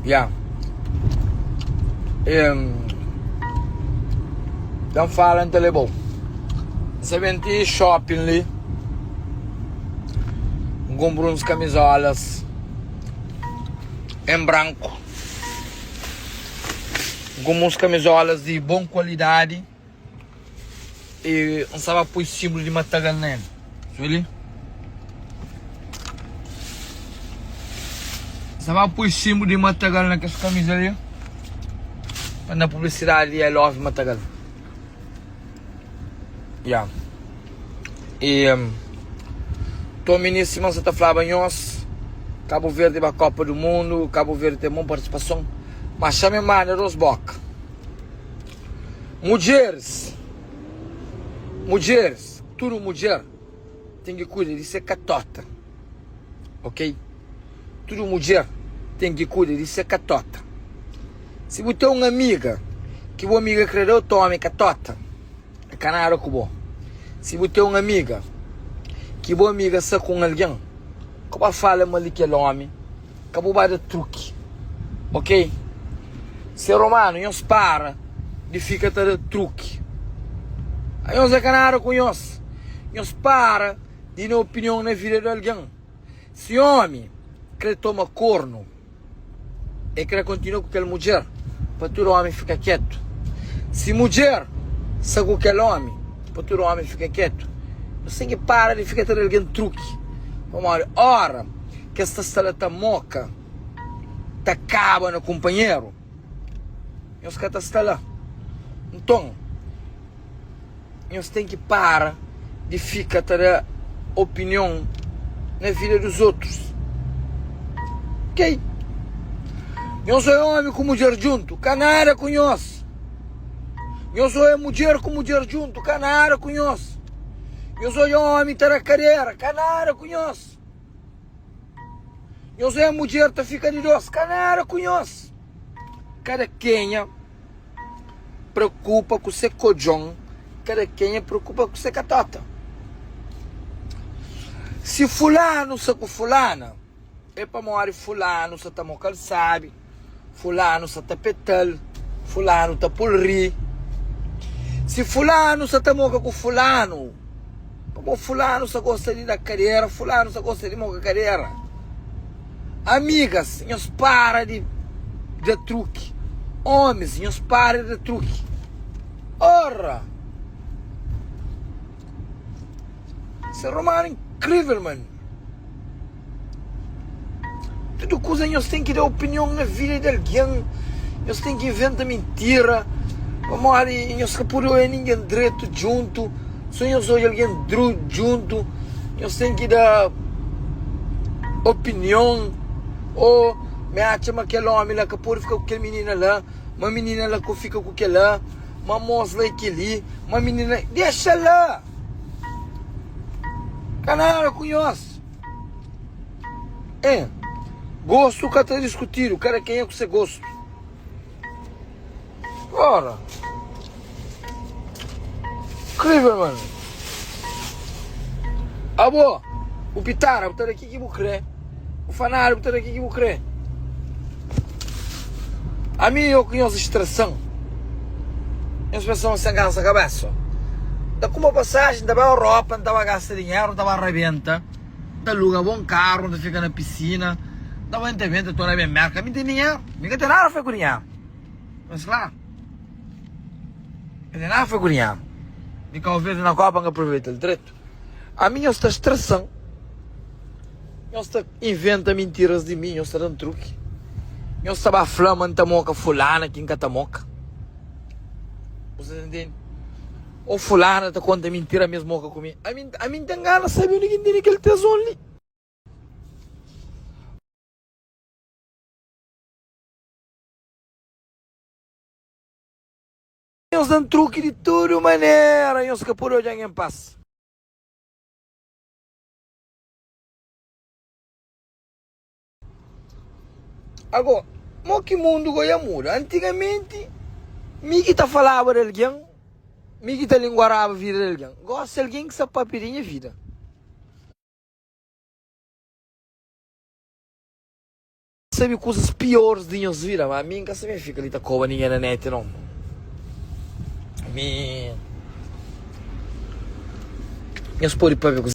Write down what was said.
Ya. E, dan fala N ta leba-u. N sa ben ti shopping li, N kunpra uns kamizolas en branku. N kunpra uns kamizolas di bon kualidadi. E N sa ba poi simbulu di matagal na el. Sô li. N sa ba poi simbulu di matagal na kes kamiza li. Pa na publisidadi di I love matagal. Ya. E Nton minis sima N sa ta flaba nhos, Kabu Verdi ba Kopa du Mundu, Kabu Verdi ten bon partisipason, ma xa mi manda dos boka. Mudjeris, mudjeris, tudu mudjer ten ki kuida di se katota, ok? Tudu mudjer ten ki kuida di se katota. Si bu ten un amiga ki bu amiga kre da otu omi katota, é ka nada ku bo. Si bu ten un amiga ki bu amiga sta ku un algen, ka bu fala mal di kel omi. Ka bu ba da truki ok. Ser humano nhos para di fika ta da truki anhos é ka nada ku nhos nhos para di da opinion na vida di algen si omi kre toma kornu e kre kontinua ku kel mudjer pa tudu omi fika ketu si mudjer sta ku kel omi pa tudu omi fika ketu nhos ten ki para di fika ta da algen truki pamodi ora Kes ta sta la ta moka, ta kaba na kunpanheru, nhos ka ta sta la. Nton, nhos ten ki para di fika ta da opinion na vida dos otus. Ok? Nhos é omi ku mudjer djuntu, ka nada ku nhos. Nhos é mudjer ku mudjer djuntu, ka nada ku nhos. Nhos odja omi ta da kadera, ka nada ku nhos. Nhos é mudjer ta fika di dos ka nada ku nhos. Kada kenha preokupa ku se kodjon, kada kenha preokupa ku se katota. Si fulanu sta ku fulana, é pamodi fulanu sta ta moka-l sabi. Fulanu sa ta peta-l, fulanu ta pô-l ri. Si fulanu sa ta moka ku fulanu, pamodi fulanu sa gosta di da kadera, fulanu sa gosta di moka kadera. Amigas, nhos para di da truki. Omis, nhos para di da truki. Ora! Ser humano incrível, mano. Tudu kuza nhos ten ki da opinion na vida di algen, nhos ten ki inventa mintira, pamodi nhos ka pode odja ningen dretu djuntu, so nhos odja algen djuntu, nhos ten ki da opinion. Ô, mi atxa ma kel ómi la ka pode fika ku kel minina la, ma minina la ka fika ku kel-la, ma môs la é kel-li, ma minina. Dexa la! Ka nada ku nhos. É, gostu ka ta diskutidu, kada kenha ku se gostu. Ora, inkrivel mano. Abo, bu pitara, bu ta da ki ki bu kre. Bu fanadu, bu ta da ki ki bu kre. Ami yo ku nhos stressam. Nhos pensa ma sen kansa kabesa. N ta kuma pasajen, N ta bai Europa, N ta ba gasta dinheru, N ta ba rabenta, N ta luga bon karu, N ta fika na pisina, N ta bai N ta ben, N ta torna ben Merka. Mi N ten dinheru, mi ka ten nada fai ku dinheru. Mas klaru, N ka ten nada fai ku dinheru. Mi Kau Verdi na Kopa N ka aproveita-l dretu. Ami nhos ta stressa-m. Nhos ta inventa mintiras di mi, nhos ta da-m truki. Nhos ta ba fla ma N ta moka fulana ki N ka ta moka. Bu sta ta ntende? Ô fulana ta konta mintira ma es moka ku mi. Ami, ami N ten gana sabe undi ki N tene kel tezon li. Nhos da-m truki di tudu manera, nhos ka pode odja-m en pas. Ago, mo ki mundu go ya muda. Antigamenti, mi ki ta falaba di algen, mi ki ta linguaraba vida di algen. Gosi, algen ki sta papia di nha vida. sabe kuzas pioris di nhos vida, ma ami N ka sa ben fika li ta koba ningen na neti non. Mi Nhos pode pâpia ku.